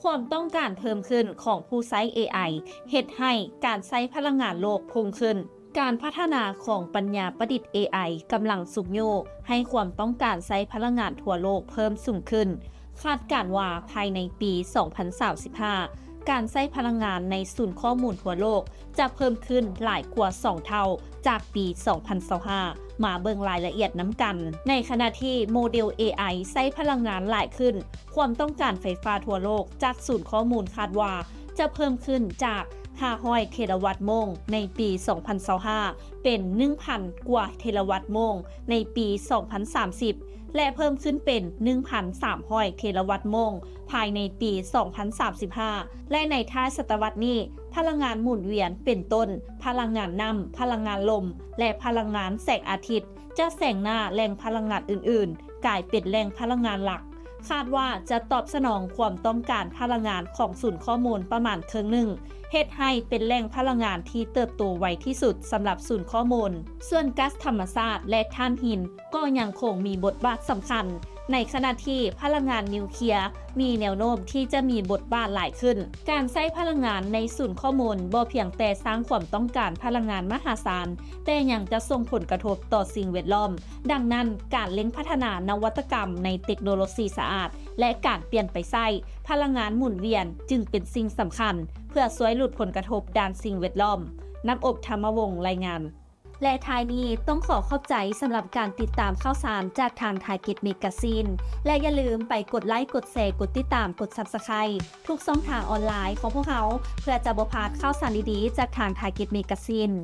ຄວາມຕ້ອງການເພີ່ມຂຶ້ນຂອງຜູ້ໃຊ້ ເອໄອ ເຮັດໃຫ້ການໃຊ້ພະລັງງານໂລກພຸ່ງຂຶ້ນ. ການພັດທະນາຂອງປັນຍາປະດິດ ເອໄອ ກຳລັງຊຸກຍູ້ໃຫ້ຄວາມຕ້ອງການໃຊ້ພະລັງງານທົ່ວໂລກເພີ່ມສູງຂຶ້ນ. ຄາດການວ່າພາຍໃນປີສອງພັນສາມສິບຫ້າ ການໃຊ້ພະລັງງານໃນສູນຂໍ້ມູນທົ່ວໂລກຈະເພີ່ມຂຶ້ນຫຼາຍກວ່າສອງເທົ່າຈາກປີສອງພັນຊາວຫ້າ. ມາເບິ່ງລາຍລະອຽດນຳກັນ. ໃນຂະນະທີ່ໂມເດລ ເອໄອ ໃຊ້ພະລັງງານຫຼາຍຂຶ້ນ, ຄວາມຕ້ອງການໄຟຟ້າທົ່ວໂລກຈາກສູນຂໍ້ມູນຄາດວ່າຈະເພີ່ມຂຶ້ນຈາກຫ້າຮ້ອຍເທລາວັດໂມງໃນປີສອງພັນຊາວຫ້າ ເປັນໜຶ່ງພັນກວ່າເທລາວັດໂມງໃນປີສອງພັນສາມສິບ ແລະ ເພີ່ມຂຶ້ນເປັນໜຶ່ງພັນສາມຮ້ອຍເທລາວັດໂມງພາຍໃນປີສອງພັນສາມສິບຫ້າ ແລະ ໃນທ້າຍສະຕະວັດນີ້ ພະລັງງານໝູນວຽນເປັນຕົ້ນພະລັງງານນ້ຳ, ພະລັງງານລົມ ແລະ ພະລັງງານແສງອາທິດ ຈະແຊງໜ້າແຫຼ່ງພະລັງງານອື່ນໆ ກາຍເປັນແຫຼ່ງພະລັງງານຫຼັກ. ຄາດວ່າຈະຕອບສະໜອງຄວາມຕ້ອງການພະລັງງານຂອງສູນຂໍ້ມູນປະມານເຄິ່ງໜຶ່ງ, ເຮັດໃຫ້ເປັນແຫຼ່ງພະລັງງານທີ່ເຕີບໂຕໄວທີ່ສຸດສຳລັບສູນຂໍ້ມູນ. ສ່ວນກາສທຳມະຊາດ ແລະ ຖ່ານຫີນ ກໍຍັງຄົງມີບົດບາດສຳຄັນ, ໃນຂະນະທີ່ພະລັງງານນິວເຄຍມີແນວໂນ້ມທີ່ຈະມີບົດບາດຫຼາຍຂຶ້ນ. ການໃຊ້ພະລັງງານໃນສູນຂໍ້ມູນບໍ່ພຽງແຕ່ສ້າງຄວາມຕ້ອງການພະລັງງານມະຫາສານ, ແຕ່ຍັງຈະສົ່ງຜົນກະທົບຕໍ່ສິ່ງແວດລ້ອມ. ດັ່ງນັ້ນ, ການເລັ່ງພັດທະນານະວັດຕະກຳໃນເຕັກໂນໂລຊີສະອາດ ແລະ ການປ່ຽນໄປໃຊ້ພະລັງງານໝູນວຽນຈຶ່ງເປັນສິ່ງສຳຄັນ ເພື່ອຊ່ວຍຫຼຸດຜົນກະທົບດ້ານສິ່ງແວດລ້ອມ. ນ້ຳອົບ ທຳມະວົງ ລາຍງານ. ແລະ ທ້າຍນີ້ຕ້ອງຂໍຂອບໃຈສຳລັບການຕິດຕາມຂ່າວສານຈາກທາງ Target Magazine ແລະ ຢ່າລືມໄປກົດໄລ, ກົດແຊ, ກົດຕິດຕາມ, ກົດ Subscribe ທຸກຊ່ອງທາງອອນລາຍຂອງພວກເຮົາ ເພື່ອຈະບໍ່ພາດຂ່າວສານດີໆຈາກທາງ Target Magazine.